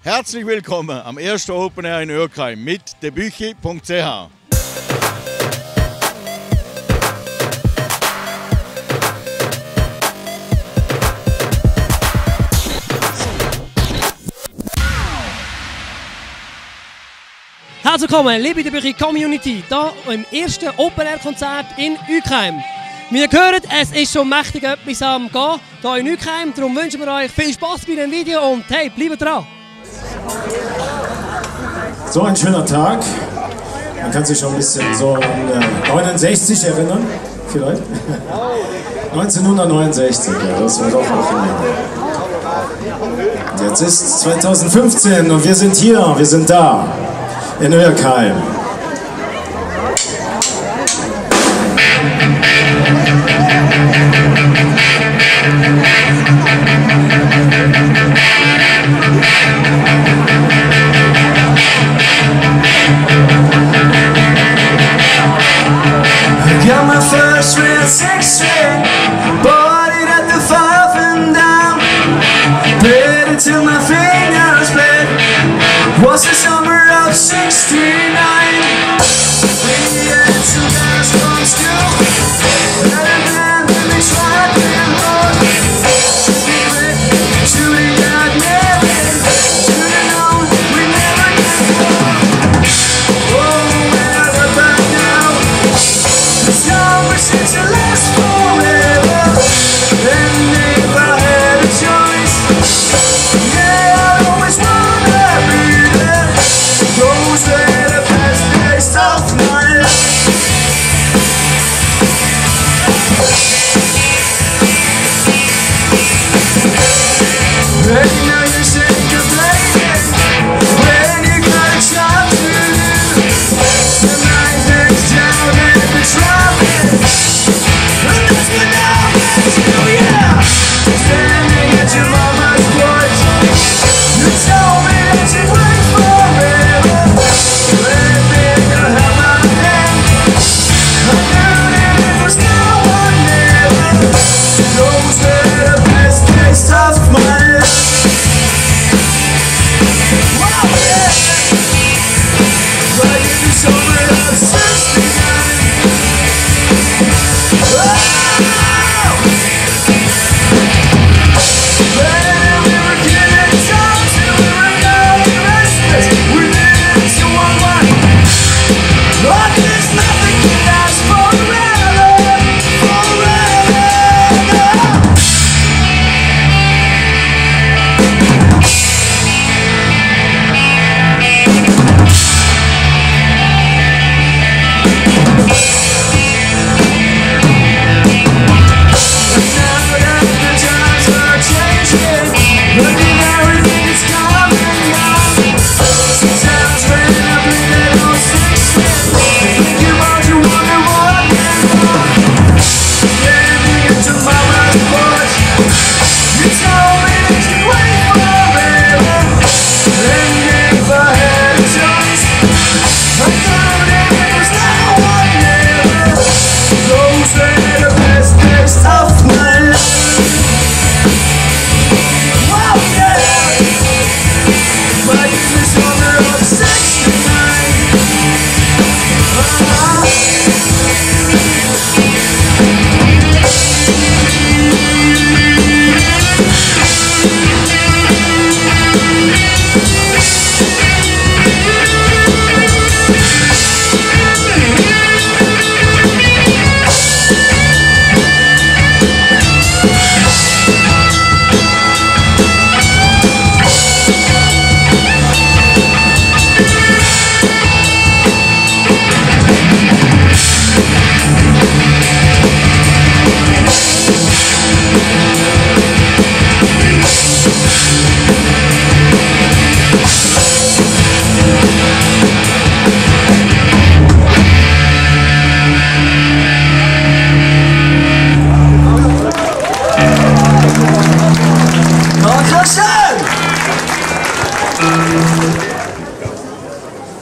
Herzlich willkommen am ersten Open Air in Ürkheim mit debüchi.ch. Herzlich willkommen, liebe Debüchi-Community, hier im ersten Open-Air-Konzert in Ürkheim. Wie ihr hört, es ist schon mächtig etwas am Gehen hier in Ürkheim. Darum wünschen wir euch viel Spaß bei dem Video und hey, bleibt dran! So ein schöner Tag. Man kann sich schon ein bisschen so an 69 erinnern, vielleicht. 1969, ja, das war doch auch in Jetzt ist 2015 und wir sind hier, wir sind da, in Ürkheim. Got my first real 6-string, bought it at the 5 and down, played it till my fingers bled. Was the summer of '69. We had some guys from school, had a band and they tried and rolled. We quit shooting at Mary, shooting on, we never get caught. Oh, we're back now. Summer seems to last forever, and if I had a choice, yeah, I'd always wanna be there. Those were the best days of my life. Right now you say goodbye when you got a job to do. The night hangs down and the traffic, and that's what now makes you, yeah. Standing at your mama's porch, you told me that you'd wait forever. Let me have my hand, I knew that it was now or never. Those were the best days of my life. Wow, yeah. But in the summer of '69,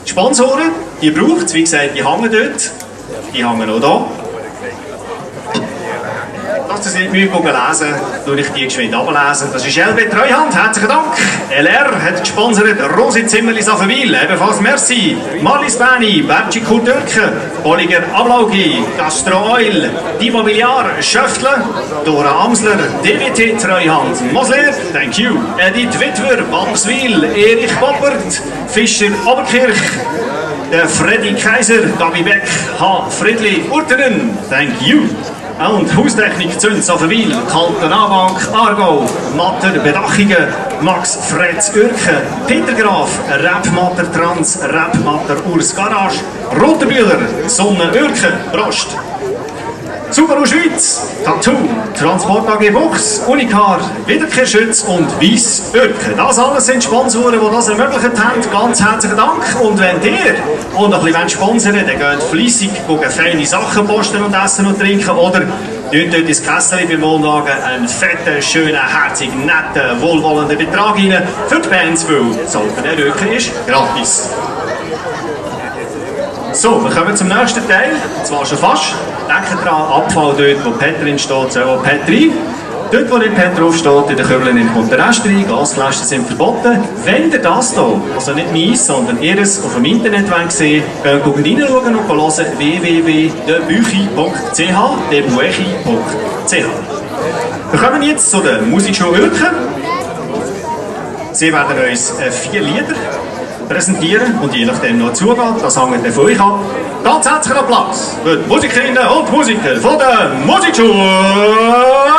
Sponsoren, ihr braucht es, wie gesagt, die hängen dort. Die hängen auch da. Das macht es nicht Mühe, lesen, tue ich die geschwind ablesen. Das ist LB Treuhand, herzlichen Dank. LR hat gesponsert Rosi Zimmerli Saffenwil, ebenfalls merci. Marlies Bäni, Bertschiku Türken, Bolliger Ablaugi, Gastro Oil, Die Mobiliar, Schöftle, Dora Amsler, DWT Treuhand, Mosler, thank you. Edith Witwer, Walterswil, Erich Boppert, Fischer Oberkirch, der Freddy Kaiser, Gabi Beck, H. Friedli Urtenen, thank you. Und Haustechnik Zünd Saffenwil, Kalten Anbank, Aargau, Matter Bedachungen, Max Fretz Ürken, Peter Graf, Rapmatter Trans, Rapmatter Urs Garage, Rotenbühler, Sonne Ürken, Prost. Subaru Schweiz, Tattoo, Transport AG Buchs, Unicar, Wiederkehrschütz und Weiss Ürken. Das alles sind Sponsoren, die das ermöglicht haben. Ganz herzlichen Dank. Und wenn ihr auch noch ein bisschen sponsern wollt, dann geht fleissig feine Sachen posten und essen und trinken. Oder dort ins Kessel beim Wohnwagen einen fetten, schönen, herzigen, netten, wohlwollenden Betrag rein für die Bands, weil Salpen der Ürken ist gratis. So, wir kommen zum nächsten Teil, und zwar schon fast. Denkt dran, Abfall dort, wo Petrin steht, soll auch Petrin. Dort, wo nicht Pet drauf steht, in den Kübeln nimmt man den Rest rein, Gasflaschen sind verboten. Wenn ihr das hier, also nicht meins, sondern ihres, auf dem Internet sehen wollt, könnt ihr reinschauen und hören www.debuchi.ch. Wir kommen jetzt zu der Musikschule Ürken. Sie werden uns 4 Lieder präsentieren und je nachdem noch zugeht, das hängt von euch ab. Ganz herzlichen Applaus für die Musikerinnen und Musiker von der Musikschule Ürken!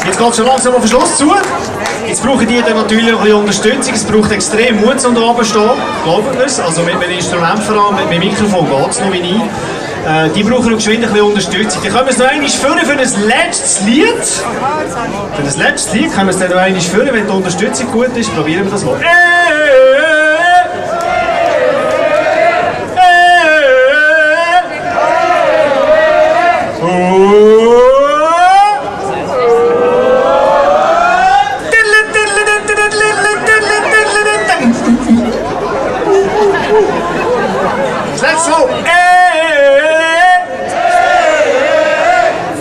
Jetzt geht es schon langsam auf den Schluss zu. Jetzt brauchen die dann natürlich noch ein bisschen Unterstützung. Es braucht extrem Mut, um da oben zu stehen. Glaubt mir das? Also mit einem Instrument vor allem, mit dem Mikrofon geht es noch wie nie. Die brauchen noch geschwind ein bisschen Unterstützung. Dann können wir es noch einmal führen für ein letztes Lied. Für ein letztes Lied können wir es dann noch einmal führen, wenn die Unterstützung gut ist. Probieren wir das mal.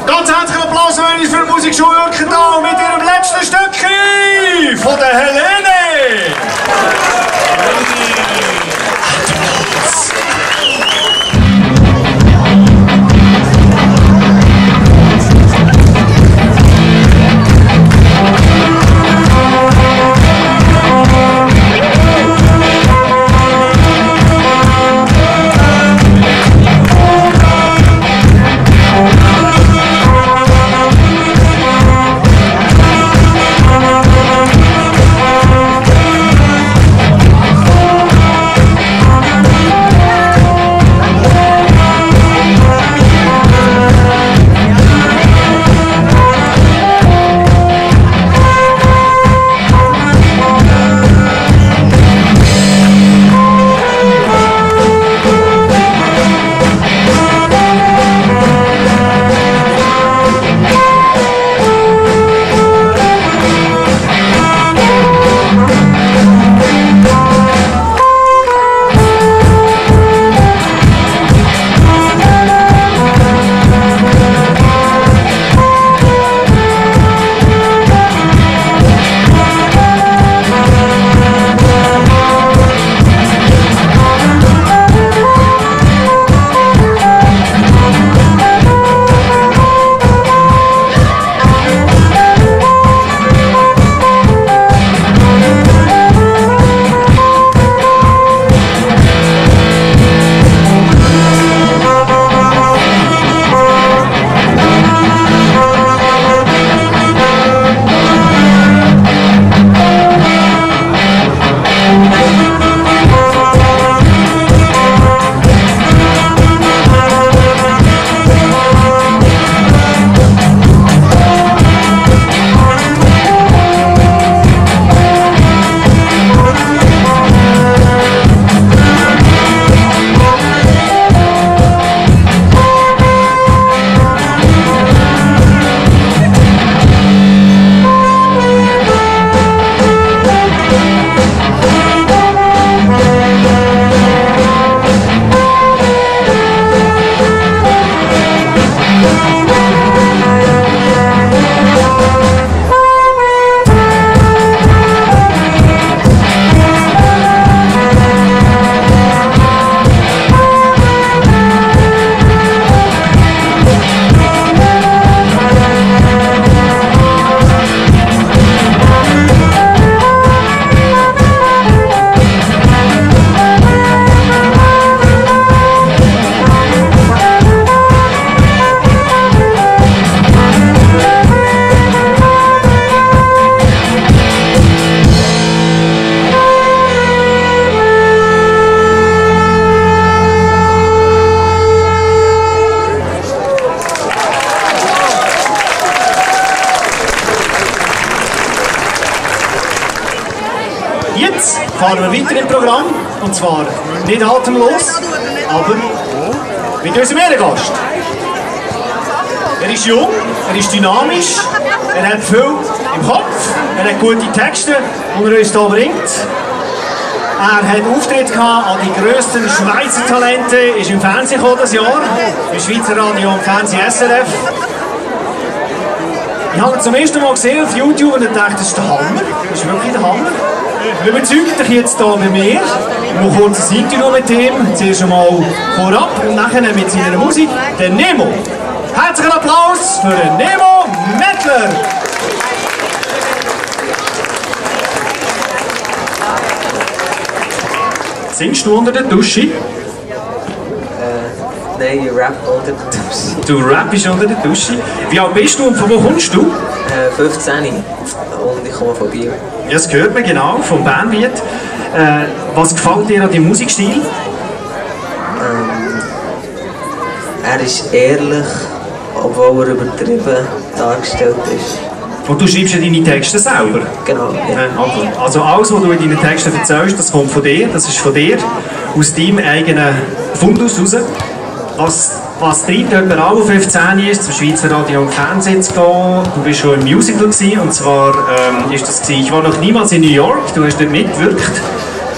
Ganz herzlichen Applaus für die Musikschule Ürkental mit ihrem letzten Stückchen von der Helene. Jetzt fahren wir weiter im Programm, und zwar nicht atemlos, aber mit unserem Ehrengast. Er ist jung, er ist dynamisch, er hat viel im Kopf, er hat gute Texte, die er uns hier bringt. Er hat Auftritt gehabt an die grössten Schweizer Talente, ist im Fernsehen gekommen das Jahr, im Schweizer Radio und Fernsehen SRF. Ich habe ihn zum ersten Mal gesehen auf YouTube und dachte, das ist der Hammer, das ist wirklich der Hammer. Er überzeugt dich jetzt hier bei mir. Noch kurz ein Interview mit ihm, zuerst einmal vorab und nachher mit seiner Musik, der Nemo. Herzlichen Applaus für den Nemo Mettler! Singst du unter der Dusche? Nein, ich rap unter der Dusche. Du rappst unter der Dusche. Wie alt bist du und von wo kommst du? 15 und ich komme von Biel. Ja, das hört man genau, vom Bandlied. Was gefällt dir an deinem Musikstil? Er ist ehrlich, obwohl er übertrieben dargestellt ist. Und du schreibst ja deine Texte selber? Genau, ja. Also alles, was du in deinen Texten erzählst, das kommt von dir, das ist von dir, aus deinem eigenen Fundus raus. Was treibt jemand an, der 15 ist, zum Schweizer Radio und Fernsehen zu gehen? Du bist schon im Musical gewesen, und zwar ist das gewesen, ich war noch niemals in New York, du hast dort mitgewirkt.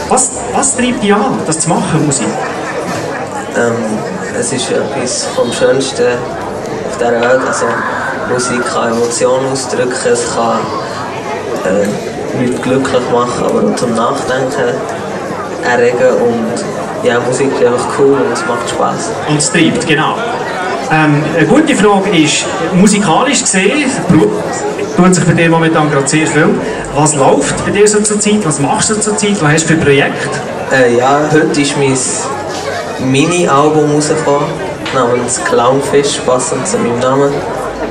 Was treibt dich an, das zu machen, Musik? Es ist etwas vom Schönsten auf dieser Welt. Also, Musik kann Emotionen ausdrücken, es kann Leute glücklich machen, aber auch zum Nachdenken erregen. Und ja, Musik ist einfach cool und es macht Spass. Und es treibt, genau. Eine gute Frage ist, musikalisch gesehen, tut sich bei dir momentan gerade sehr viel. Was läuft bei dir so zur Zeit? Was machst du zur Zeit? Was hast du für Projekte? Ja, heute ist mein Mini-Album rausgekommen, namens Clownfish, passend zu meinem Namen,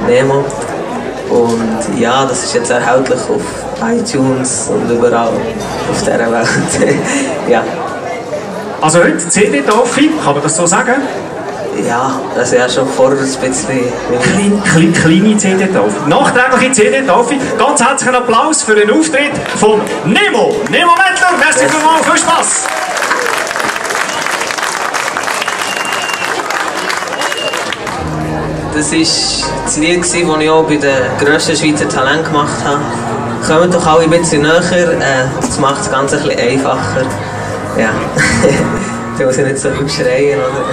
Nemo. Und ja, das ist jetzt erhältlich auf iTunes und überall auf dieser Welt. Ja. Also heute CD-Taufe, kann man das so sagen? Ja, das ist ja schon vorher ein bisschen... Kleine CD-Taufe. Nachträgliche CD-Taufe. Ganz herzlichen Applaus für den Auftritt von Nemo. Nemo Mettler, merci vielmals, viel Spaß. Das war das Lied, das ich auch bei den grössten Schweizer Talenten gemacht habe. Kommt doch alle ein bisschen näher, das macht das Ganze ein bisschen einfacher. Ja, da muss ich nicht so laut schreien, oder?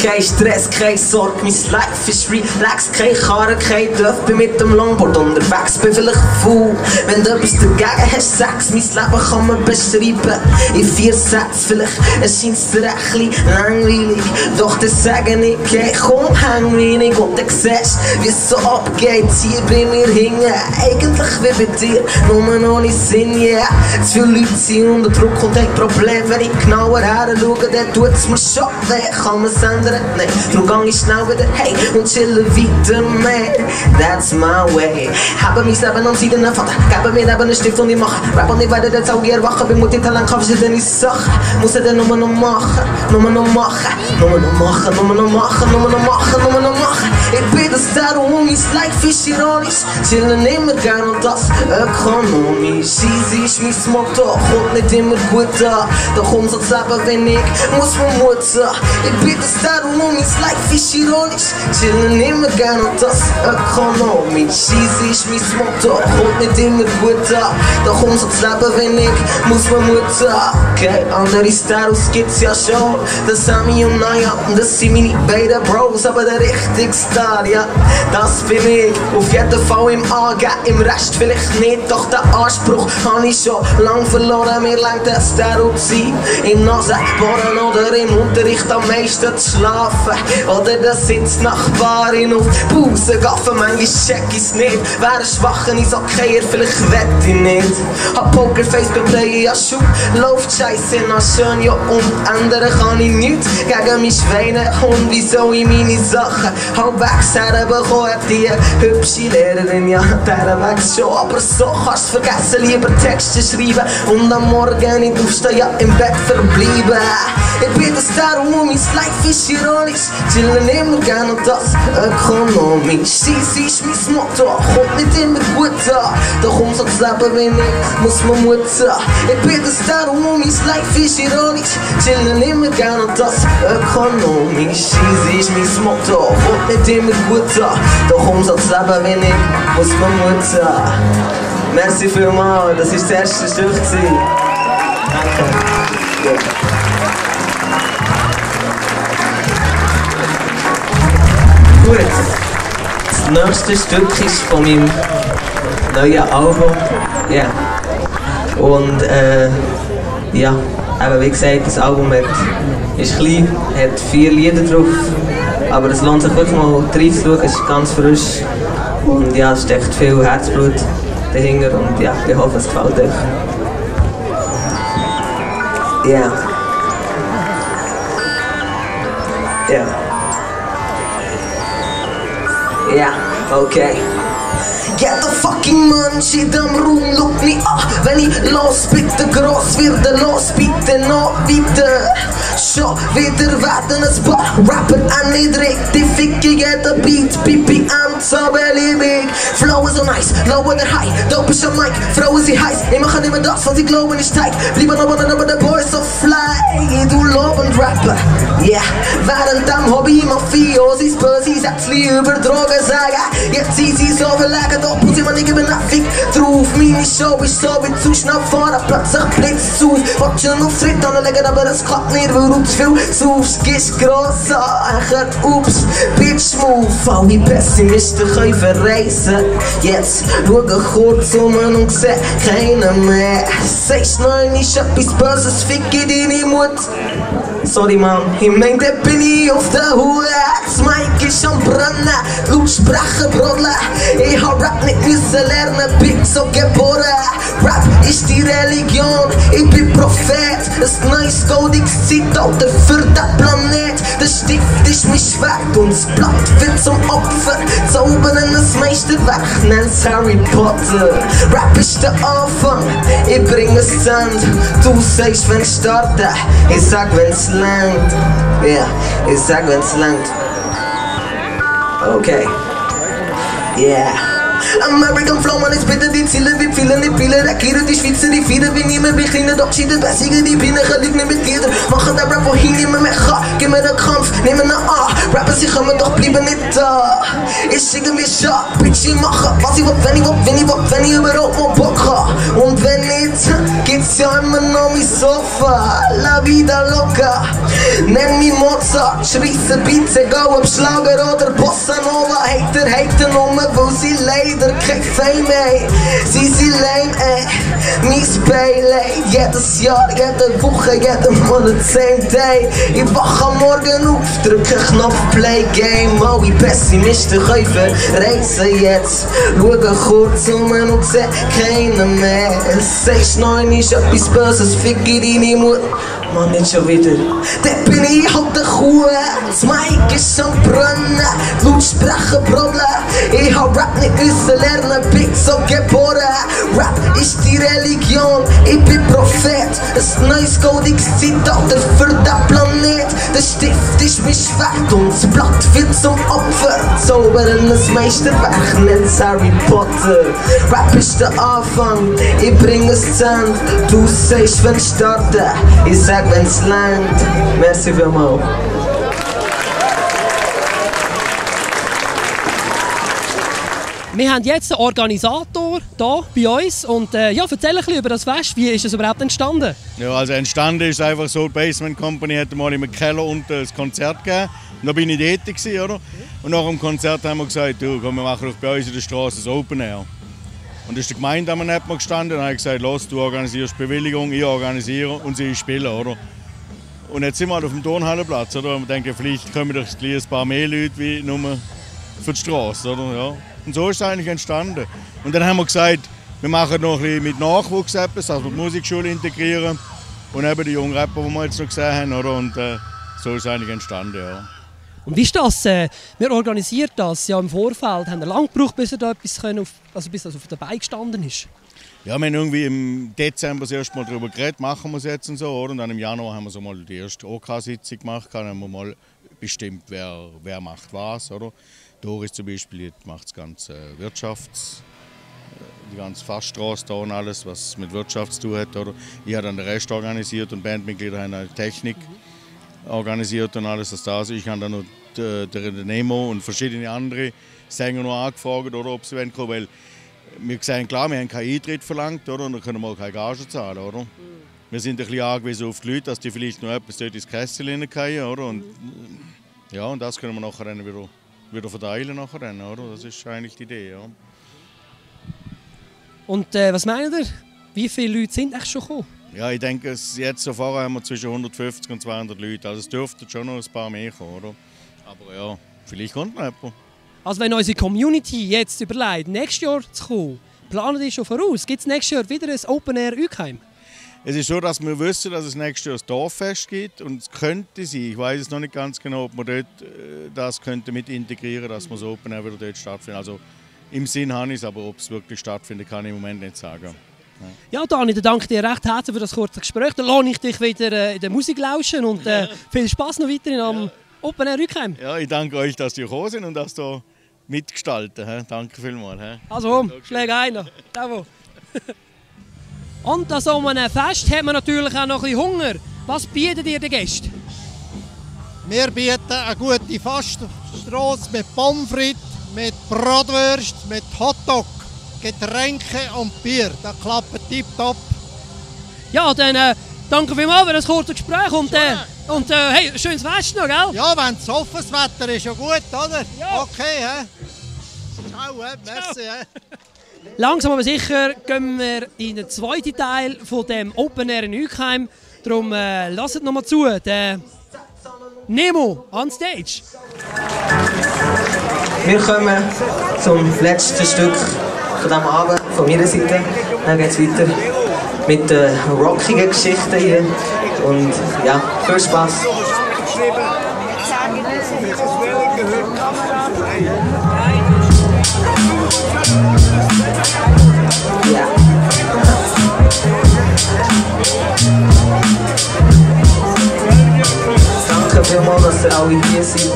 Kein Stress, keine Sorge, mein Life ist relaxed, keine Karre, kein Dörf, bin mit dem Longboard unterwegs, bin vielleicht faul. Wenn du etwas dagegen hast, sag's, mein Leben kann man beschreiben in 4 Sätzen. Vielleicht erscheint's dir ein bisschen langweilig, doch dann sage ich, okay, komm, häng wenig und dann siehst, wie es so abgeht, hier bei mir hängen. Eigentlich wie bei dir, nur noch nicht Sinn, yeah. Zu viele Leute sind unter Druck und haben Probleme, wenn ich genauer her schaue, dann tut's mir schon weh. Kann man es ändern? Nein, darum gang ich schnell wieder hey und chille weiter, man. That's my way. Habe mein Leben an Seiten Vater, gebe mir eben einen Stift und ich mache Rap und ich werde jetzt auch erwachen. Bin Multitalent, kann verschiedene Sachen. Muss ich dann nur noch machen, nur noch machen, nur noch machen, nur noch machen, nur noch machen, nur noch machen. Ich bin der Star und mein Life ist ironisch. Chillen immer gern und das ökonomisch. Easy ist mein Motto, kommt nicht immer gut an. Doch um so zu leben, wenn ich muss man Mut haben. Ich bin der Star und mein Life ist ironisch. Chillen immer gern und das ökonomisch. Easy ist mein Motto, kommt nicht immer gut an. Doch um so zu leben, wenn ich muss man Mut haben. Okay, andere Stars gibt's ja schon. Das Sami und Naya, und das sind meine beiden Bros. Aber der richtige Star, ja, das bin ich. Auf jeden Fall im Angehen, im Rest vielleicht nicht. Doch den Anspruch habe ich schon lang verloren. Mir langt der Star zu sein. Im Nasenbohren oder im Unterricht am meisten zu schlafen. Oder der sitzt Nachbarin auf Pause gaffen. Manchmal check ich's nicht. Wäre schwach, ist okay, vielleicht wett ich nicht. Hab Pokerface beim Playen, ja Schuh. Läuft scheiße, na schön, ja und ändern kann ich nichts. Gegen mich weinen und wieso ich meine Sachen halbwegs herbekommen. Die hübsche Lehrerin, ja, der wächst schon. Aber so kannst du vergessen, lieber Texte schreiben und am Morgen nicht aufstehen, ja im Bett verbleiben. Ich bin der Star und mein Life ist ironisch. Chillen immer gern und das ökonomisch. Easy ist mein Motto, kommt nicht immer gut an. Doch um so zu leben wie ich, muss man Mut haben. Ich bin der Star und mein Life ist ironisch. Chillen immer gern und das ökonomisch. Easy ist mein Motto, kommt nicht immer gut an. Doch um so zu leben wie ich, muss man Mut haben. Merci vielmals, das war das erste Stück. Danke. Gut, das nächste Stück ist von meinem neuen Album. Ja. Yeah. Und ja, eben wie gesagt, das Album ist klein, hat 4 Lieder drauf. Aber es lohnt sich wirklich mal reinzuschauen, es ist ganz frisch. Und ja, es steckt viel Herzblut dahinter und ja, ich hoffe, es gefällt euch. Ja. Yeah. Yeah, okay. Get the fucking munchie, dem Room, look me up. Wenn ich los bitte groß werde, los bitte noch weiter. Schon wieder werden ein paar Rapper erniedrigt. Die Ficke jeder Beat, BPM so beliebig. Flow ist so nice, low oder high, dope ist am Mic, Frauen sie heiß. Ich mache nicht mehr das, was ich glaube nicht tight. Bleiben aber der Boys so fly. Du lobend Rapper, yeah. Während dem Hobby Mafiosis, böse Sätzli über Drogen sagen. Jetzt sind sie so verlegen, doch muss ich mal nicht nervig drauf. Meine Show ist so wie zu schnell fahren, plötzlich blitzt auf. Wollt schon Auftritt anlegen, aber es klappt nicht, weil du zu viel saufst. Gehst gross an, ups, Bitch move. Alle Pessimisten können verreisen. Jetzt schauen kurz und seh keinen mehr. Sagst nein, ist etwas Böses, ficke deine Mut. Sorry Mann, ich mein, da bin ich auf der Hure. Das Mic ist am brennen, Lautsprecher brodeln. Ich hab Rap nicht müssen lernen, bin so geboren. Rap ist die Religion, ich bin Prophet. Ein neues goldiges Zeitalter für den Planet. Der Stift ist mein Schwert und das Blatt wird zum Opfer. Zaubern ein Meisterwerk, nenn's Harry Potter. Rap ist der Anfang, ich bring es zu Ende. Du sagst, wenn ich starte, ich sag, wenn's langt. Yeah, ich sag, wenn's langt. Okay. Yeah. American Flow, man, ist bitte die Ziele, wie viele nicht viele. Regieren die Schweizer, die viele, wie niemand, wie kleine, doch schieden, bessigen die Bienen, liegt nicht mit jeder. Machen den Rap, wohin niemand mehr kann. Gib mir den Kampf, nehmen ihn an. Rapper, sie kommen, doch bleiben nicht da. Ist irgendwie schade, Bitch, ich mache, was ich will, wenn ich will, wenn ich überhaupt mal Bock habe. Und wenn nicht, gibt's ja immer noch mein Sofa. La vida loca. Nenn mich Mozart, schreisse Beats, egal ob Schlager oder Bossa Nova. Hater nur, weil sie leider kein Fame, ey. Sie sind lame, ey. Mies Bailey. Jedes Jahr, jede Woche, jeden Monat, same day. Ich wach am Morgen auf, drücke Knopf Play Game. Alle Pessimisten können verreisen jetzt. Schaue kurz und seh keinen mehr. Sagst neun ist etwas Böses, ficke deine Mutter. Mann, nicht schon wieder. Dort bin ich halt der Kuh. Das Mic ist am brennen, Lautsprecher brodeln. Ich hab Rap nicht müssen lernen, bin so geboren. Rap ist die Religion, ich bin Prophet. Ein neues goldiges Zeitalter für den Planet. Der Stift ist mein Schwert und das Blatt wird zum Opfer. Zaubern ein Meisterwerk, nennt's Harry Potter. Rap ist der Anfang, ich bring es zu Ende. Du sagst, wenn ich starte, ich sag, wenn's langt. Merci vielmals. Wir haben jetzt einen Organisator hier bei uns und ja, erzähl ein bisschen über das Fest. Wie ist es überhaupt entstanden? Ja, also entstanden ist einfach so, die Basement Company hat mal im Keller unten ein Konzert gegeben. Und da bin ich tätig, oder? Und nach dem Konzert haben wir gesagt, du, komm, wir machen doch bei uns in der Straße ein Open Air. Und da ist die Gemeinde am Neppen gestanden und hat gesagt, los, du organisierst Bewilligung, ich organisiere und sie spielen, oder? Und jetzt sind wir halt auf dem Turnhallenplatz, oder? Und wir denken, vielleicht kommen doch ein paar mehr Leute wie nur für die Straße, oder? Ja. Und so ist es eigentlich entstanden. Und dann haben wir gesagt, wir machen noch ein bisschen mit Nachwuchs etwas, also die Musikschule integrieren und eben die jungen Rapper, die wir jetzt noch gesehen haben, oder? Und so ist es eigentlich entstanden, ja. Und wie ist das? Wir organisieren das ja im Vorfeld. Haben wir lange gebraucht, bis da etwas bis das auf der Beine gestanden ist? Ja, wir haben irgendwie im Dezember das erste Mal darüber geredet, machen wir es jetzt und so, oder? Und dann im Januar haben wir so mal die erste OK-Sitzung gemacht, dann haben wir mal bestimmt, wer macht was, oder? Doris zum Beispiel macht das ganze die ganze Fassstraße da und alles, was mit Wirtschaft zu tun hat, oder? Ich habe dann den Rest organisiert und Bandmitglieder haben eine Technik organisiert und alles, das da ist. Ich habe dann noch den Nemo und verschiedene andere Sänger noch angefragt, oder, ob sie kommen, weil wir sehen, klar, wir haben keinen Eintritt verlangt, oder, und dann können wir auch keine Gage zahlen, oder? Wir sind ein bisschen angewiesen auf die Leute, dass die vielleicht noch etwas dort ins Kessel hineinkommen, oder? Und, ja, und das können wir nachher dann wieder verteilen, nachher dann, oder? Das ist eigentlich die Idee, ja. Und was meint ihr? Wie viele Leute sind eigentlich schon gekommen? Ja, ich denke, jetzt so vorher haben wir zwischen 150 und 200 Leute. Also es dürften schon noch ein paar mehr kommen, oder? Aber ja, vielleicht kommt noch jemand. Also wenn unsere Community jetzt überlegt, nächstes Jahr zu kommen, planen die schon voraus? Gibt es nächstes Jahr wieder ein Open Air Ükheim? Es ist so, dass wir wissen, dass es nächstes Jahr das Dorffest gibt und es könnte sein, ich weiß es noch nicht ganz genau, ob man dort das könnte mit integrieren, dass man das Open Air wieder dort stattfindet. Also im Sinn habe ich es, aber ob es wirklich stattfindet, kann ich im Moment nicht sagen. Ja, Dani, dann danke dir recht herzlich für das kurze Gespräch. Dann lasse ich dich wieder in der Musik lauschen und viel Spaß noch weiterhin am Open Air Rückheim. Ja, ich danke euch, dass ihr gekommen sind und dass ihr mitgestalten. Danke vielmals. Also komm, schläg einer. Und an so einem Fest hat man natürlich auch noch ein bisschen Hunger. Was bietet ihr den Gästen? Wir bieten eine gute Faststrasse mit Pommes frites, mit Bratwurst, mit Hotdog, Getränke und Bier. Das klappt tipptopp. Ja, dann danke vielmals für das kurze Gespräch und hey, schönes Fest noch, gell? Ja, wenn es offenes Wetter ist, ja gut, oder? Ja. Okay, Ciao, merci. Langsam aber sicher gehen wir in den zweiten Teil von dem Open Air in Ueckheim. Darum lasst noch mal zu, der Nemo on Stage. Wir kommen zum letzten Stück von diesem Abend von meiner Seite. Dann geht es weiter mit den rockigen Geschichten hier. Und ja, viel Spaß. Ja. Danke vielmals, dass ihr alle hier seid.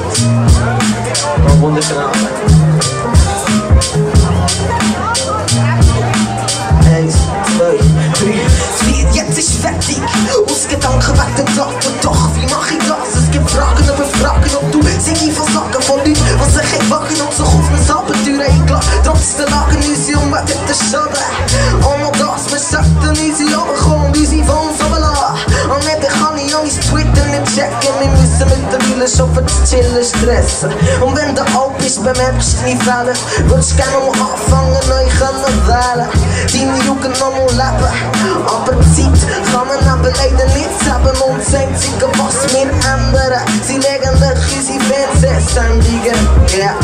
Noch einen wunderschönen Abend. 1, 2, 3, 4, jetzt ist fertig. Aus Gedanken weg den Tag und doch, wie mach ich das? Es gibt Fragen über Fragen, ob du Sigi versagen von Leuten, was ich nicht wagen und so auf ein Abenteuer eingeladen. Trotz der Lage unsere Umwelt hat den Schaden. Und noch das, wir sollten unsere runterkommen und unsere von uns runterlassen. Und nicht kann ich alles Twitter nicht checken, wir müssen mittlerweile schon für das Chillen stressen. Und wenn du alt bist, bemerkst du deine Fehler, würdest gerne mal anfangen, neu können wählen. Deine Jugend noch mal leben, aber Zeit kann man aber leider nicht haben. Und das Einzige, was wir ändern, sind eigentlich unsere Fernsehsendungen. Yeah.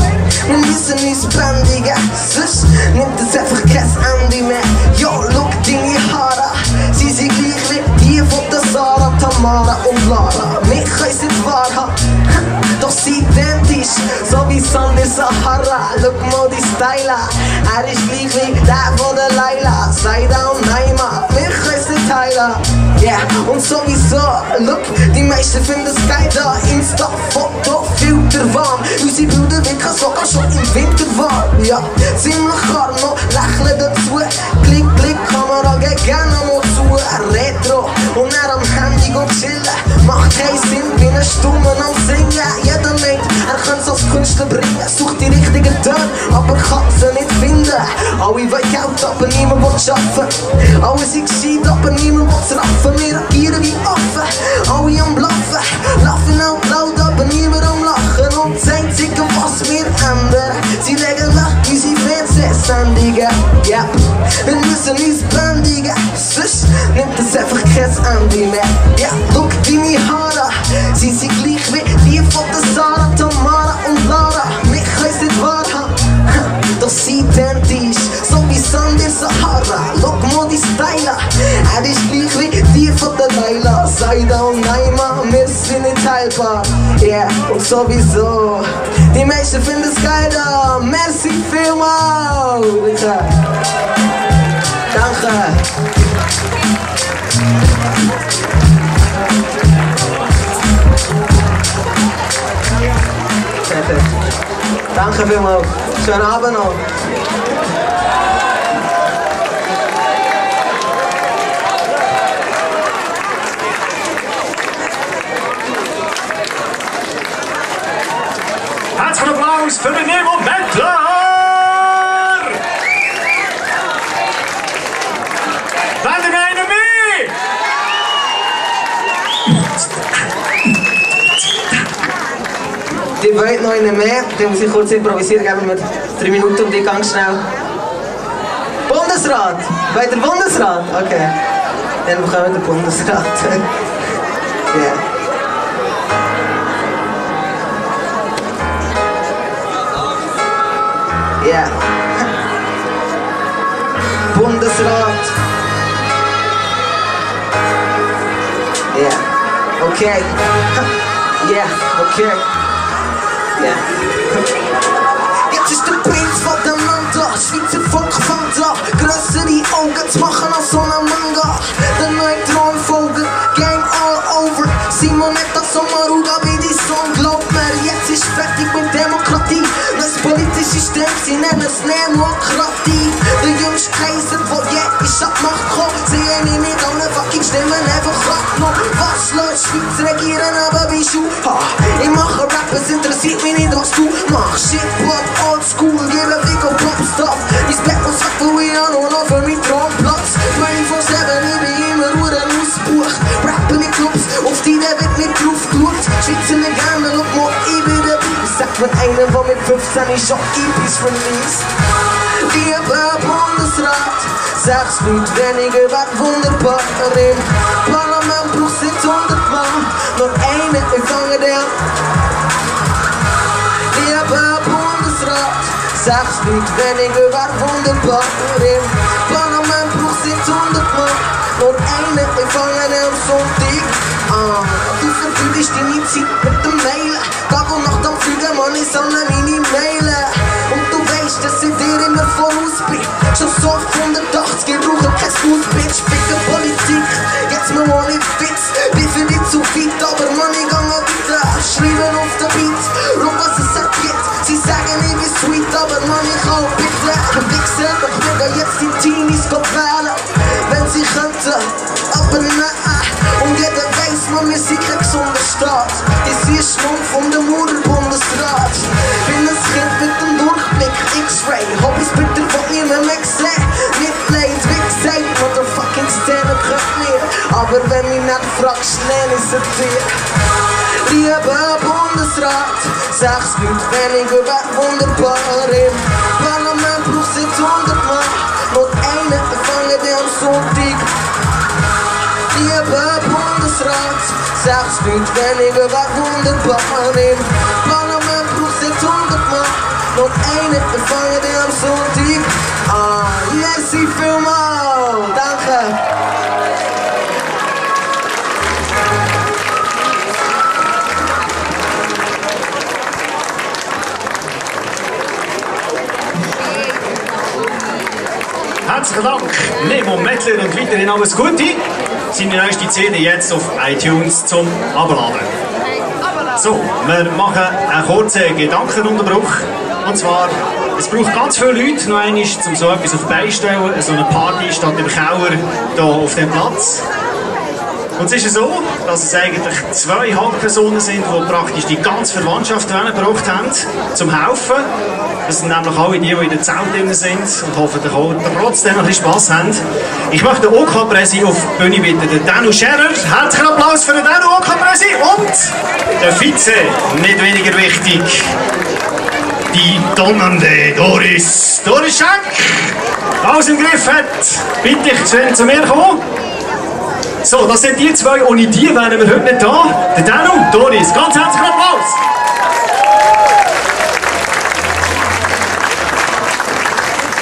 Wir müssen uns bändigen, sonst nimmt es einfach kein Ende mehr. Jo, schau deine Haare, sie sind gleich wie die von der Sarah, Tamara und Lara. Wir können es nicht wahrhaben, doch sie identisch, so wie Sandy Sahara. Schau mal die Style an, er ist gleich wie der von der Laila. Sei da und Neymar, wir können es nicht teilen. Yeah, und sowieso, look, die meisten finden es geil da. Insta-Foto, Filter warm, unsere Bilder wirken sogar schon im Winter warm. Ja, ziemlich klar, noch lächeln dazu. Klick, klick, Kamera geht gerne mal zu. Retro, und er am Handy geht chillen. Macht keinen Sinn, wie ein Stummen am Singen. Jeder meint, er kann es als Künstler bringen. Sucht die richtigen Töne, aber kann sie nicht finden. Alle wollen Geld, aber niemand will arbeiten. Alle sind gescheit, aber niemand will es raffen. Wir agieren wie Affen, alle am Bluffen. Lachen out loud, aber niemand am Lachen. Und das Einzige, was wir ändern, sind eigentlich unsere Fernsehsendungen. Yeah. Wir müssen uns bändigen, sonst nimmt es einfach kein Ende mehr. Ja, schau deine Haare, sie sind gleich wie die von der Sarah, Tamara und Lara. Wir können es nicht wahrhaben, doch sie identisch, so wie Sandy Sahara. Schau mal die Style, er ist gleich wie die von der Laila. Saida und Neymar, wir sind nicht teilbar. Yeah, und sowieso, die Menschen finden es geil da. Merci vielmals. Danke. Danke vielmals. Schönen Abend noch. Herzlichen Applaus für den Nemo Bettler! Warte mir eine mehr! Die wollen noch eine mehr, die muss ich kurz improvisieren, geben wir 3 Minuten und die ganz schnell. Bundesrat! Bei der Bundesrat? Okay. Dann bekommen wir den Bundesrat. Yeah. Yeah. okay. Yeah, okay. Yeah. Jetzt ist der Prinz von dem Land da, Schweizer Volk fängt an, grössere Augen zu machen als so ein Manga. Der neue Thronfolger, Game all over. Simonetta Sommaruga wie die Song, glaubt mir, jetzt ist fertig mit Demokratie. Das politische System, sie nennen es Demokratie. Der jüngste Kaiser, der je ist ab Macht gekommen, sehen ihn mit allen fucking Stimmen einfach abgenommen. Was lässt Schweiz regieren, aber wie Schuh? Ich mache Rap, es interessiert mich nicht, was du machst. Shit, Pop, Old School, gebe Big und Pop Stuff. Ich spät was weg, wo ich an und noch für meinen Traumplatz. 24/7, ich bin immer Uhren ausgebucht. Rappen in Clubs, auf die der wird nicht drauf geschaut. Schweizer Legende, look mal, ich bin der Beat. Sagt mit einem, der mit 15 ist schon EPs release. Lieber Bundesrat, 6 Leute weniger wird wunderbar. Im Parlament braucht 600 Mann, nur einen empfangen der. Lieber Bundesrat, 6 Leute weniger wird wunderbar. Im Parlament braucht 600 Mann, nur einen empfangen am Sonntag. Du verbündest deine Zeit mit dem Mailen. Tag und Nacht am Fliegen, Mann, ich sammle meine Mailen. Und du weißt, dass ich dir immer voraus bin. Schon so oft 180, ich brauche kein Fußbitch. Ficken Politik, jetzt mal ohne Witz. Bin für dich zu weit, aber Mann, ich gehe weiter. Schreiben auf den Beat, schau was es ergibt. Sie sagen, ich bin sweet, aber Mann, ich kann bitte. Wichsen, doch wir jetzt die Teenies wählen, wenn sie könnten, aber nein. Und jeder weiß, man, wir sind kein gesunder Staat. Ich sehe Schlumpf um den Mutter-Bundesrat. Bin ein Kind mit dem Durchblick, X-Ray. Hobbys bitte von niemand mehr gesehen. Nicht leid, wie gesagt, motherfucking Szene kriegt mir. Aber wenn mich nicht fragst, nenne ich sie dir. Lieber Bundesrat, 6 Leute weniger wird wunderbar. Im Parlament braucht 600 Mann, nur einen empfangen die am Sonntag. Lieber Bundesrat, 6 Leute weniger wird wunderbar. Im Parlament braucht 600 Mann, nur einen empfangen die am Sonntag. Merci vielmals, danke. Herzlichen Dank, Nemo Mettler und weiterhin alles Gute. Seine neueste CD jetzt auf iTunes zum Abladen. So, wir machen einen kurzen Gedankenunterbruch. Und zwar, es braucht ganz viele Leute noch einmal, um so etwas auf die Beine zu stellen. So eine Party statt im Keller hier auf dem Platz. Und es ist so, dass es eigentlich 2 Hauptpersonen sind, die praktisch die ganze Verwandtschaft gebracht haben, zum Helfen. Das sind nämlich alle die in der Zelt drin sind und hoffentlich auch trotzdem ein bisschen Spass haben. Ich möchte den OK-Präsi auf die Bühne bitten, den Danu Scherer. Herzlichen Applaus für den Danu OK-Präsi und den Vize, nicht weniger wichtig, die donnernde Doris Schenk. Alles im Griff hat. Bitte ich zu mir kommen. So, das sind die 2, ohne die wären wir heute nicht da. Der Danu, Doris, ganz herzlichen Applaus!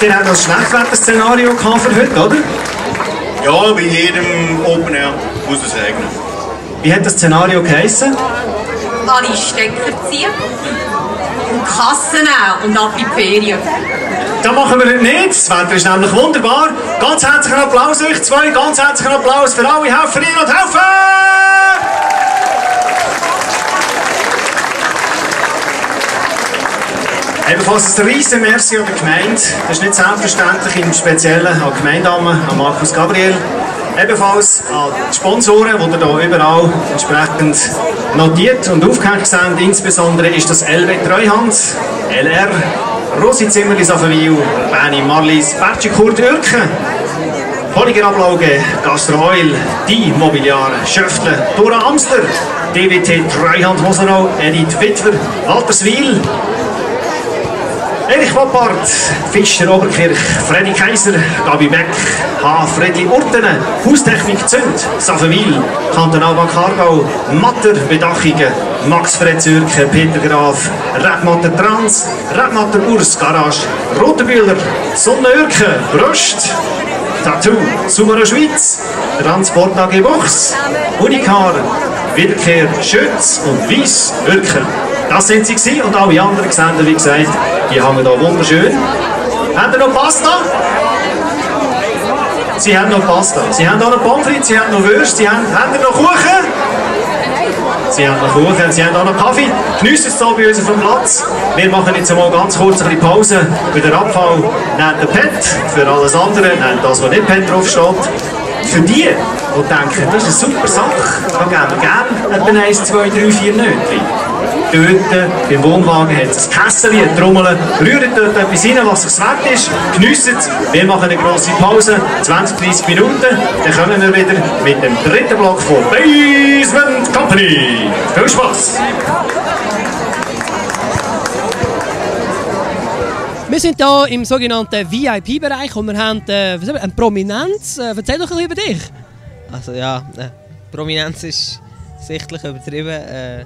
Ihr habt das Schlechtwetter-Szenario für heute, oder? Ja, bei jedem Open Air muss es regnen. Wie hat das Szenario geheissen? Alle Stecker ziehen und Kassen nehmen und ab in die Ferien. Das machen wir heute nicht. Das Wetter ist nämlich wunderbar. Ganz herzlichen Applaus euch 2. Ganz herzlichen Applaus für alle Helferinnen und Helfer! Ebenfalls ein riesen Merci an die Gemeinde. Das ist nicht selbstverständlich, im Speziellen an die Gemeindamen, an Markus Gabriel. Ebenfalls an die Sponsoren, die ihr hier überall entsprechend notiert und aufgehängt sind. Insbesondere ist das LW Treuhand, LR, Rosi Zimmerli Saffenwil, Beni Marlies, Bertschi Kurt Ürken, Holliger Ablauge, Gastro Oil, Die Mobiliare, Schöftle, Dora Amster, DWT Treuhand Hosenau, Edith Witwer, Walterswil, Erich Woppard, Fischer Oberkirch, Freddy Kaiser, Gabi Beck, H. Fredli Urtenen, Haustechnik Zünd, Saffenwil, Kantonalbank Aargau, Matter Bedachungen, Max Fred Zürke, Peter Graf, Redmatter Trans, Redmatter Urs Garage, Rotenbühler, Sonne Ürke, Brust, Tattoo, Sumero Schweiz, Transport AG Buchs, Unicar, Wiederkehr Schütz und Weiss Wirker. Das sind sie gewesen und alle anderen Gesender, wie gesagt, die hängen hier wunderschön. Haben Sie noch Pasta? Sie haben noch Pasta. Sie haben auch noch Pommes frites, Sie haben noch Würste, Sie haben Sie noch Kuchen? Sie haben noch Kuchen, Sie haben auch noch Kaffee. Geniessen Sie hier bei uns auf dem Platz. Wir machen jetzt mal ganz kurz eine Pause. Für den Abfall nehmt den Pet, für alles andere nehmt das, was nicht Pet draufsteht. Für die, die denken, das ist eine super Sache, dann geben wir gerne etwa 1, 2, 3, 4 Nötchen. Dort beim Wohnwagen hat es ein Kessel, eine Trommel. Rührt dort etwas rein, was es wert ist. Geniessen es. Wir machen eine grosse Pause, 20, 30 Minuten. Dann kommen wir wieder mit dem dritten Block von Basement Company. Viel Spaß! Wir sind hier im sogenannten VIP-Bereich und wir haben eine Prominenz. Erzähl doch ein bisschen über dich. Also ja, Prominenz ist sichtlich übertrieben.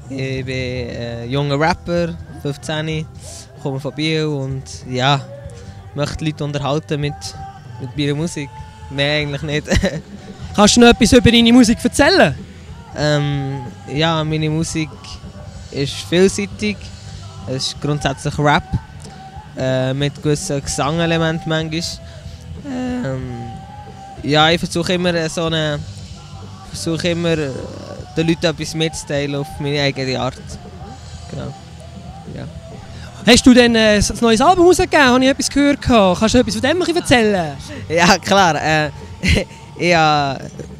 Ich bin junger Rapper, 15, komme von Biel und ja, möchte Leute unterhalten mit meiner Musik. Mehr eigentlich nicht. Kannst du noch etwas über deine Musik erzählen? Ja, meine Musik ist vielseitig. Es ist grundsätzlich Rap. Mit gewissen Gesangelementen manchmal. Ja, ich versuche immer den Leuten etwas mitzuteilen auf meine eigene Art. Genau. Ja. Hast du denn ein neues Album rausgegeben? Habe ich etwas gehört? Kannst du etwas von dem erzählen? Ja, klar.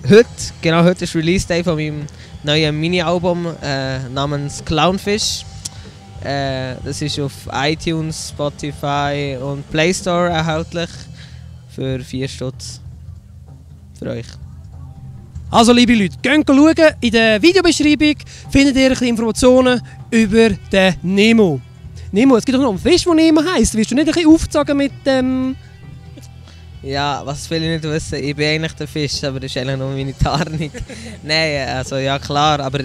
Heute ist Release Day von meinem neuen Mini-Album namens Clownfish. Das ist auf iTunes, Spotify und Play Store erhältlich für 4 Stutz für euch. Also liebe Leute, geht schauen. In der Videobeschreibung findet ihr ein bisschen Informationen über den Nemo. Nemo, es gibt doch noch einen Fisch, der Nemo heisst. Willst du nicht ein bisschen aufzogen mit dem... Ja, was viele nicht wissen, ich bin eigentlich der Fisch, aber das ist eigentlich nur meine Tarnung. Nein, also ja klar, aber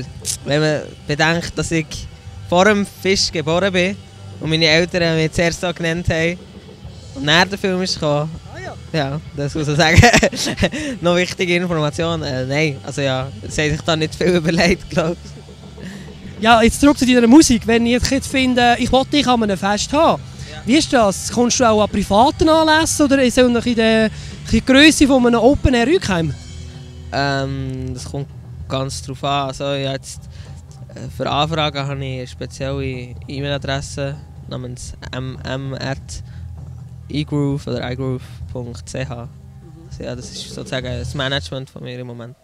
wenn man bedenkt, dass ich vor dem Fisch geboren bin und meine Eltern mich zuerst so genannt haben und nach dem Film ist gekommen. Ja, das muss ich sagen. Noch wichtige Information. Nein, also ja, sie haben sich da nicht viel überlegt, glaube ich. Ja, jetzt zurück zu deiner Musik. Wenn ich jetzt finde, ich wollte dich an einem Fest haben, wie ist das? Kommst du auch an privaten Anlässen oder ist es noch in der Größe von einem Open Air Rückheim? Das kommt ganz drauf an. Also jetzt, für Anfragen habe ich eine spezielle E-Mail-Adresse namens mm@igroove oder igroove.ch. Also ja, das ist sozusagen das Management von mir im Moment.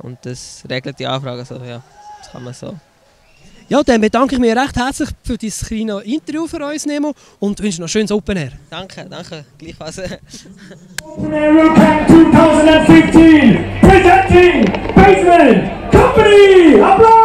Und das regelt die Anfragen. Also ja, das kann man so. Ja, dann bedanke ich mich recht herzlich für dieses kleine Interview für uns, Nemo, und wünsche noch ein schönes Open Air. Danke, gleichfalls. Open Air 2015, presenting Basement Company! Applaus!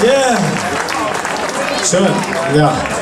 Yeah. Schön, ja.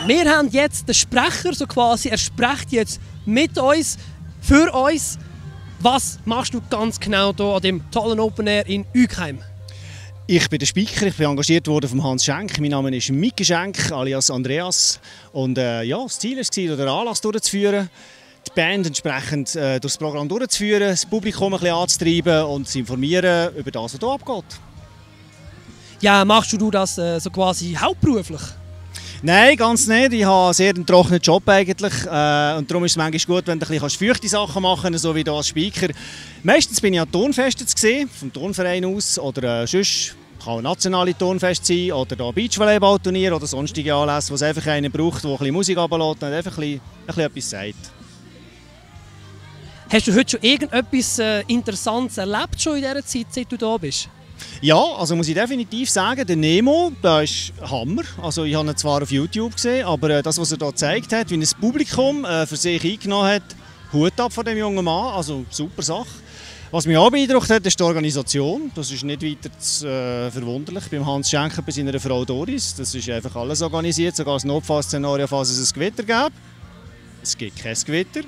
Wir haben jetzt den Sprecher, so quasi, er spricht jetzt mit uns, für uns. Was machst du ganz genau hier an dem tollen Open Air in Ügheim? Ich bin der Speaker, ich bin engagiert worden von Hans Schenk. Mein Name ist Mike Schenk, alias Andreas. Und ja, das Ziel war, den Anlass durchzuführen, die Band entsprechend durchs Programm durchzuführen, das Publikum ein bisschen anzutreiben und zu informieren über das, was hier abgeht. Ja, machst du das so quasi hauptberuflich? Nein, ganz nicht. Ich habe einen sehr trockenen Job eigentlich. Und darum ist es manchmal gut, wenn du ein bisschen feuchte Sachen machen kannst, so wie hier als Speaker. Meistens bin ich an Turnfesten zu sehen, vom Turnverein aus. Oder sonst kann ein nationale Turnfest sein oder Beachvolleyballturnier oder sonstige Anlässe, wo es einfach einen braucht, der ein bisschen Musik runterlässt und einfach ein bisschen etwas sagt. Hast du heute schon irgendetwas Interessantes erlebt schon in dieser Zeit, seit du da bist? Ja, also muss ich definitiv sagen, der Nemo, der ist Hammer. Also ich habe ihn zwar auf YouTube gesehen, aber das, was er hier gezeigt hat, wie ein Publikum für sich eingenommen hat, Hut ab von dem jungen Mann, also super Sache. Was mich auch beeindruckt hat, ist die Organisation. Das ist nicht weiter verwunderlich beim Hans Schenker, bei seiner Frau Doris. Das ist einfach alles organisiert, sogar das Notfallszenario, falls es ein Gewitter gäbe. Es gibt kein Gewitter.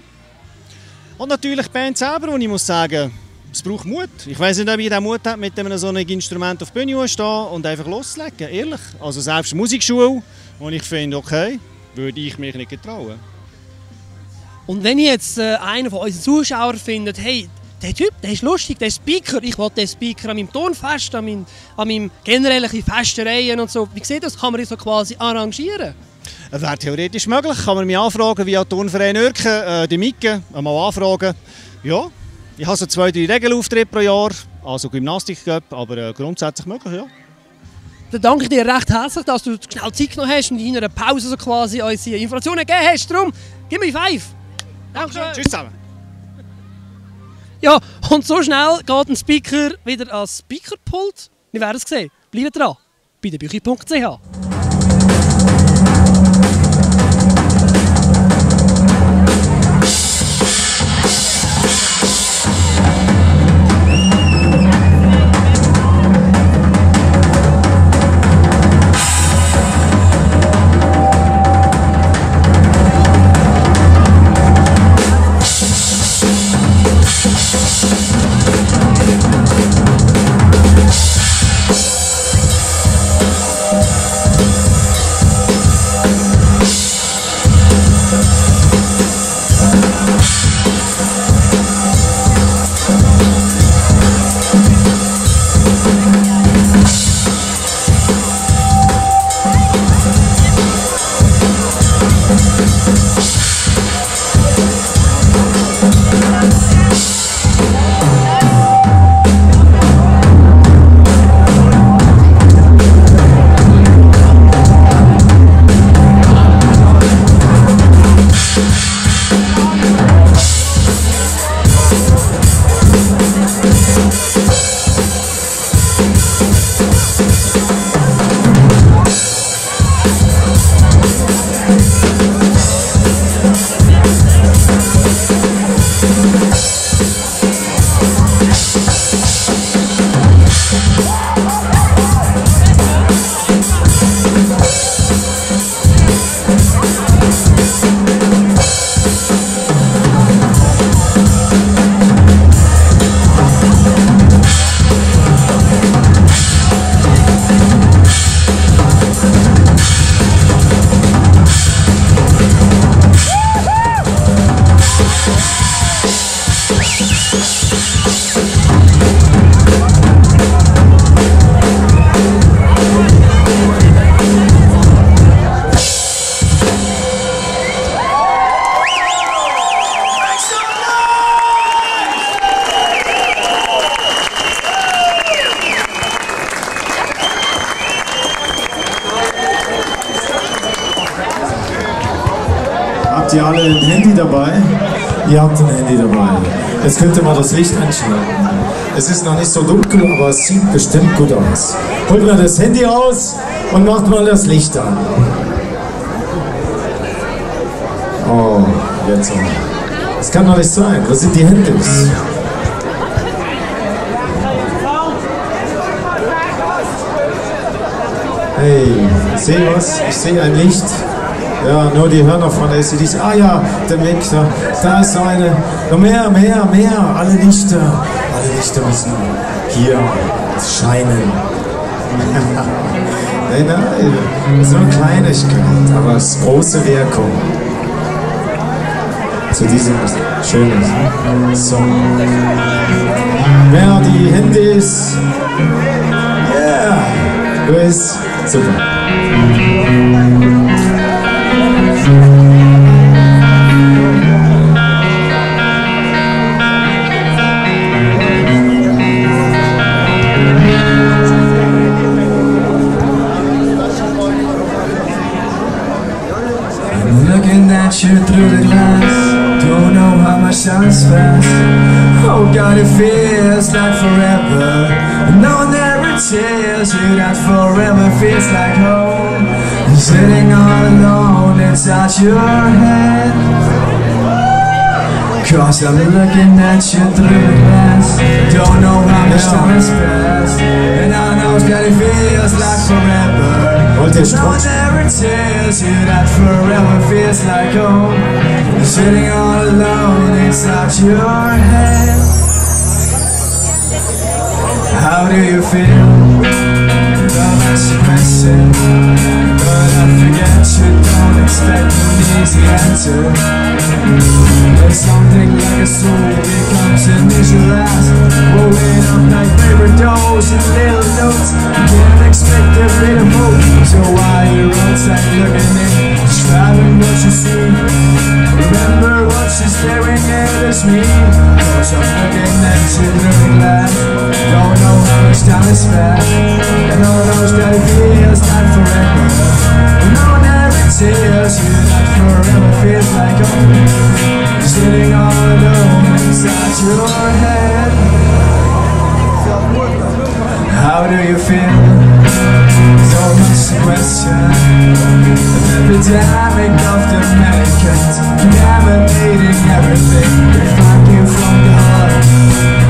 Und natürlich die Band selber, und ich muss sagen, es braucht Mut. Ich weiss nicht, ob ich den Mut habe, mit einem so einem Instrument auf die Bühne zu stehen und einfach loszulegen, ehrlich. Also selbst Musikschule, wo ich finde, okay, würde ich mich nicht getrauen. Und wenn jetzt einer von unseren Zuschauern findet, hey, der Typ, der ist lustig, der ist Speaker, ich will den Speaker an meinem Turnfest, an meinem generellen Festereien und so. Wie sieht das? Kann man das so quasi arrangieren? Wäre theoretisch möglich. Kann man mich anfragen via Turnverein Oerken, die Mike, einmal anfragen. Ja. Ich habe so 2-3 Regelauftritte pro Jahr, also Gymnastik-Cup, aber grundsätzlich möglich, ja. Dann danke ich dir recht herzlich, dass du schnell Zeit genommen hast und in einer Pause so quasi uns Informationen gegeben hast. Darum, gib mir 5. Danke. Tschüss zusammen. Ja, und so schnell geht ein Speaker wieder ans Speakerpult. Wir werden es sehen. Bleibt dran, bei derbüchi.ch. Habt ihr alle ein Handy dabei? Ihr habt ein Handy dabei. Jetzt könnt ihr mal das Licht einschalten. Es ist noch nicht so dunkel, aber es sieht bestimmt gut aus. Holt mal das Handy raus und macht mal das Licht an. Oh, jetzt auch. Das kann doch nicht sein. Wo sind die Handys? Hey, ich sehe was. Ich sehe ein Licht. Ja, nur die Hörner von ACDC. Ah ja, der Mick, da ist so eine. Noch mehr. Alle Lichter müssen hier scheinen. Nein, so eine Kleinigkeit, aber es ist große Wirkung. Zu diesem schönen Song. Wer die Handys. Yeah! Luis, super. Looking at you through the glass, don't know how much time's passed. Oh God, it feels like forever. No one ever tells you that forever feels like home. Sitting all alone inside your head. Cause I'm looking at you through the glass, don't know how much time has passed. And I know that it feels like forever. No one ever tells you that forever feels like home. You're sitting all alone inside your head. How do you feel? That's the question. But I forget you don't expect an easy answer. But something like a soul becomes initialized, rolling up like paper dolls and little notes. You can't expect a bit of hope. So while you're outside looking in, describing what you see, remember what you're staring at is me. Cause I'm looking at you through the glass, don't know how much time has passed. And all those that it feels like forever. No one ever tells you that forever feels like home. Sitting all alone inside your head. How do you feel? So much to question. An epidemic of the Americans, contaminating everything. They find you from the heart.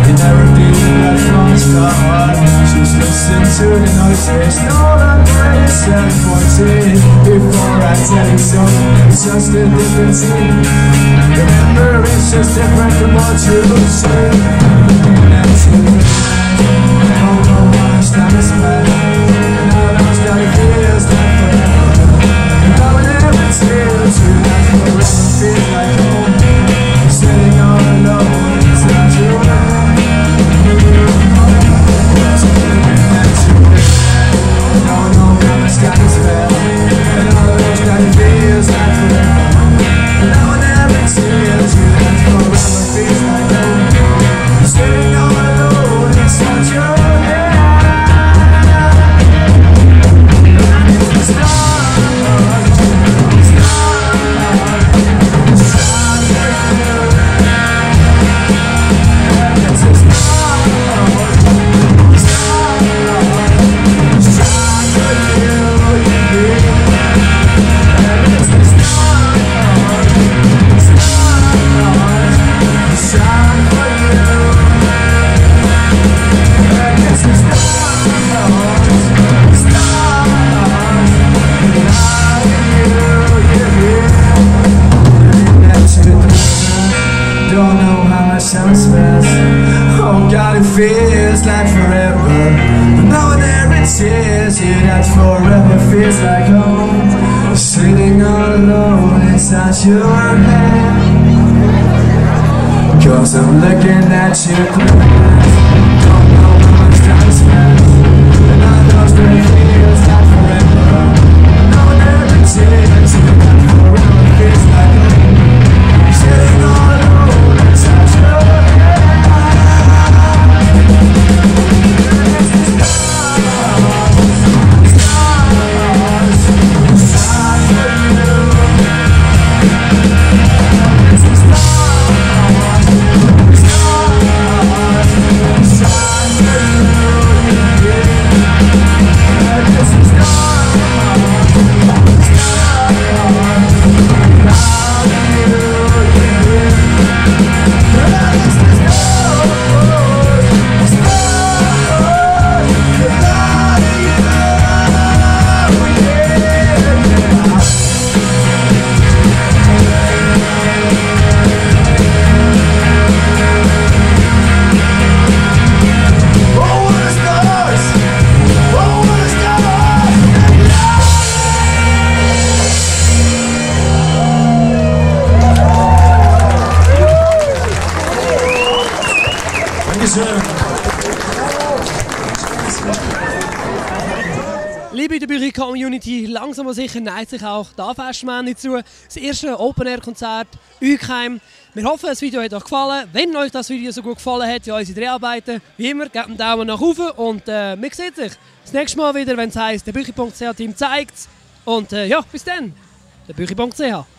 You never be right from the start. Just listen to the noises. No longer is 714. Before I tell you so, it's just a different scene. Remember, it's just different from what you say. Looking at you, I don't know how much time is left. And I know that it feels like forever. And I would never tell you that forever feels like home. You're sitting all alone inside your head. Looking at you, I don't know how much time is left. And I know that it feels like forever. And I would never tell you that forever feels like home. You're sitting all alone inside your head. Oh God, it feels like forever. No one ever tells you that forever feels like home. Sitting all alone inside your head. Cause I'm looking at you through the glass. Don't know how much time's passed. And I know that it feels like forever. No one ever tells you that forever feels like home. Sitting all alone inside your head. Community, langsam aber sicher neigt sich auch da Festmänner zu. Das erste Open-Air-Konzert Ueckheim. Wir hoffen, das Video hat euch gefallen. Wenn euch das Video so gut gefallen hat wie unsere Dreharbeiten, wie immer, gebt einen Daumen nach oben und man sieht sich das nächste Mal wieder, wenn es heisst, der Büchi.ch-Team zeigt es. Und ja, bis dann, der Büchi.ch.